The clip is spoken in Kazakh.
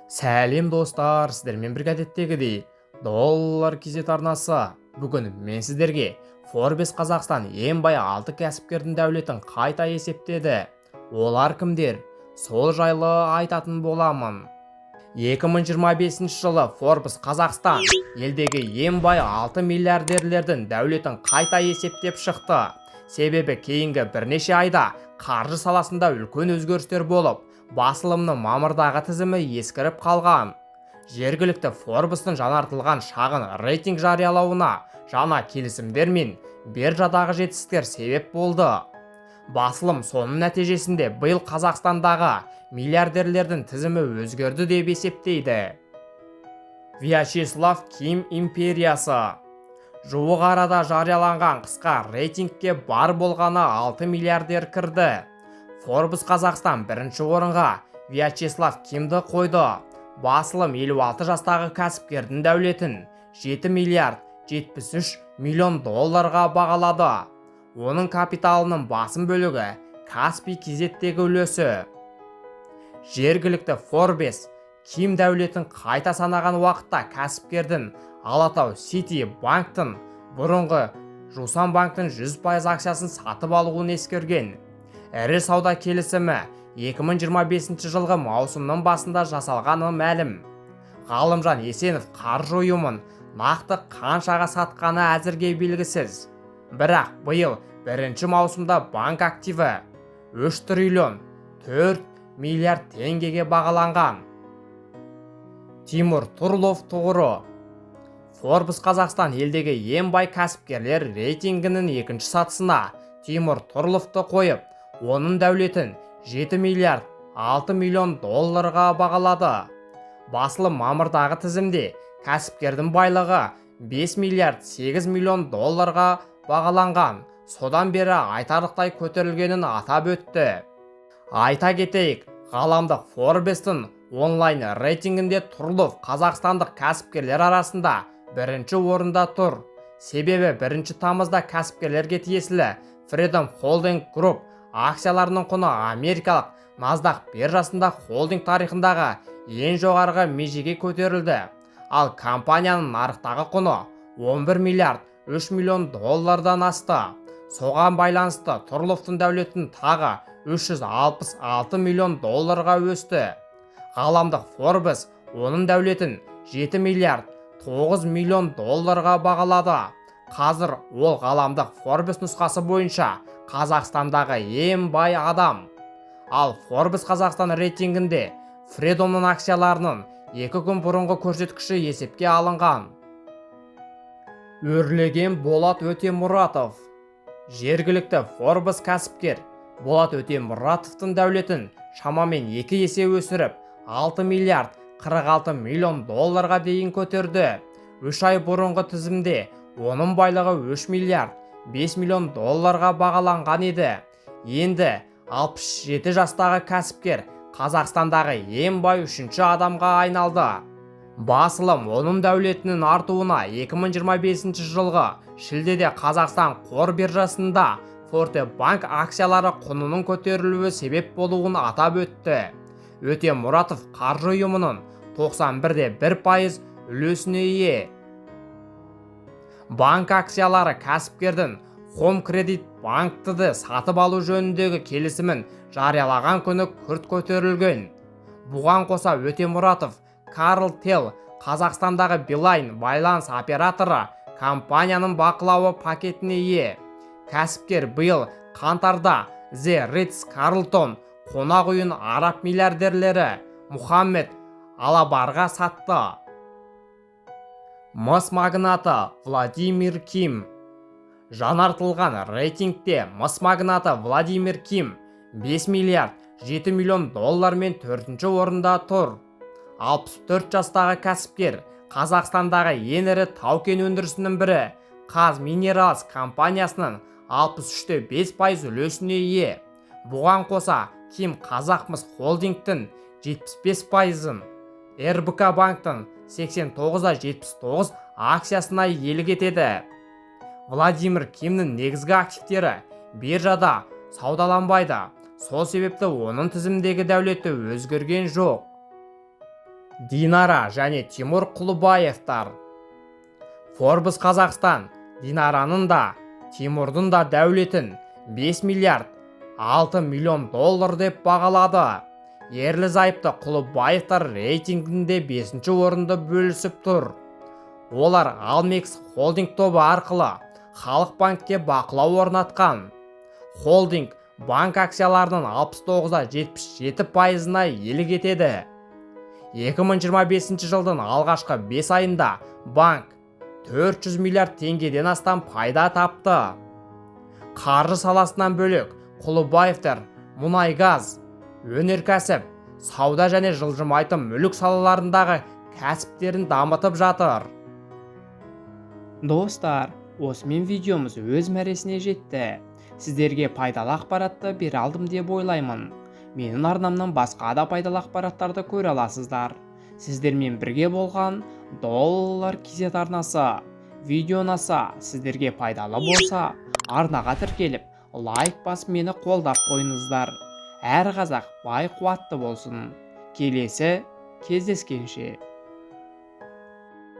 Сәлем, достар! Сіздермен бірге әдеттегідей Доллар KZ арнасы. Бүгін мен сіздерге Forbes Қазақстан ең бай алты кәсіпкердің дәулетін қайта есептеді. Олар кімдер? Сол жайлы айтатын боламын. 2025 жылы Forbes Қазақстан елдегі ең бай 6 миллиардерлердің дәулетін қайта есептеп шықты. Себебі кейінгі бірнеше айда қаржы саласында үлкен өзгерістер болып, басылымның мамырдағы тізімі ескіріп қалған. Жергілікті Forbes'тың жаңартылған шағын рейтинг жариялауына жаңа келісімдер мен биржадағы жетістіктер себеп болды. Басылым соның нәтижесінде биыл Қазақстандағы миллиардерлердің тізімі өзгерді деп есептейді. Вячеслав Ким империясы. Жуық арада жарияланған қысқа рейтингке бар болғаны 6 миллиардер кірді. Forbes Қазақстан бірінші орынға Вячеслав Кимді қойды. Басылым 56 жастағы кәсіпкердің дәулетін 7 миллиард 73 миллион долларға бағалады. Оның капиталының басым бөлігі Каспий KZ-тегі үлесі. Жергілікті Forbes Ким дәулетін қайта санаған уақытта кәсіпкердің Алатау Сити банктың, бұрынғы Жусан банктың 100% акциясын сатып алуын ескерген. Ірі сауда келісімі 2025 жылғы маусымның басында жасалғаны мәлім. Ғалымжан Есенов қаржы ұйымын нақты қаншаға сатқаны әзірге белгісіз. Бірақ биыл бірінші маусымда банк активі 3 триллион 4 миллиард теңгеге бағаланған. Тимур Турлов тұғыры. Forbes Қазақстан елдегі ең бай кәсіпкерлер рейтингінің екінші сатысына Тимур Турловты қойып, оның дәулетін 7 миллиард 6 миллион долларға бағалады. Басылым мамырдағы тізімде кәсіпкердің байлығы 5 миллиард 8 миллион долларға бағаланған. Содан бері айтарлықтай көтерілгенін атап өтті. Айта кетейік, ғаламдық Forbes'тің онлайн рейтингінде Турлов қазақстандық кәсіпкерлер арасында бірінші орында тұр. Себебі бірінші тамызда кәсіпкерлерге тиесілі Freedom Holding Group акцияларының құны америкалық NASDAQ биржасында холдинг тарихындағы ең жоғарғы межеге көтерілді. Ал компанияның нарықтағы құны 11 миллиард 3 миллион доллардан асты. Соған байланысты Турловтың дәулетін тағы 366 миллион долларға өсті. Ғаламдық Forbes оның дәулетін 7 миллиард 9 миллион долларға бағалады. Қазір ол ғаламдық Forbes нұсқасы бойынша Қазақстандағы ең бай адам. Ал Forbes Қазақстан рейтингінде Фридомның акцияларының 2 күн бұрынғы көрсеткіші есепке алынған. Өрлеген Болат Өтемұратов. Жергілікті Forbes кәсіпкер Болат Өтемұратовтың дәулетін шамамен екі есе өсіріп, 6 миллиард 46 миллион долларға дейін көтерді. 3 ай бұрынғы тізімде оның байлығы 3 миллиард 5 миллион долларға бағаланған еді. Енді 67 жастағы кәсіпкер Қазақстандағы ең бай үшінші адамға айналды. Басылым оның дәулетінің артуына 2025 жылғы шілдеде Қазақстан қор биржасында Форте банк акциялары құнының көтерілуі себеп болуын атап өтті. Өтемұратов қаржы ұйымының 91,1% үлесіне ие. Банк акциялары кәсіпкердің Хоум Кредит банкті сатып алу жөніндегі келісімін жариялаған күні күрт көтерілген. Бұған қоса, Өтемұратов Карл Тел, Қазақстандағы Билайн байланыс операторы компанияның бақылауы пакетіне ие. Кәсіпкер биыл қаңтарда The Ritz Carlton қонақ үйін араб миллиардерлері Мұхаммед Алабарға сатты. Мыс магнаты Владимир Ким. Жаңартылған рейтингте мыс магнаты Владимир Ким 5 миллиард 7 миллион доллармен төртінші орында тұр. 64 жастағы кәсіпкер Қазақстандағы ең ірі тау-кен өндірісінің бірі Қаз Минералс компаниясының 63,5% үлесіне ие. Бұған қоса, Ким Қазақмыс холдингтің 75%-ын, РБК банктың 89,79 акциясына иелік етеді. Владимир Кимнің негізгі активтері биржада саудаланбайды. Сол себепті оның тізімдегі дәулеті өзгерген жоқ. Динара және Тимур Құлыбаевтар. Forbes Қазақстан Динараның да, Тимурдың да дәулетін 5 миллиард 6 миллион доллар деп бағалады. Ерлі зайыпты Құлыбаевтар рейтингінде 5 орынды бөлісіп тұр. Олар Алмекс холдинг тобы арқылы Халық банкке бақылау орнатқан. Холдинг банк акцияларының 69,77%-ына иелік етеді. 2025 жылдың алғашқы 5 айында банк 400 миллиард теңгеден астам пайда тапты. Қаржы саласынан бөлек, Құлыбаевтар мұнай-газ, өнеркәсіп, сауда және жылжымайтын мүлік салаларындағы кәсіптерін дамытып жатыр. Достар, осымен видеомыз өз мәресіне жетті. Сіздерге пайдалы ақпаратты бере алдым деп ойлаймын. Менің арнамнан басқа да пайдалы ақпараттарды көре аласыздар. Сіздермен бірге болған Доллар KZ арнасы. Видео ұнаса, сіздерге пайдалы болса, арнаға тіркеліп, лайк басып, мені қолдап қойыңыздар. Әр қазақ бай, қуатты болсын. Келесі кездескенше.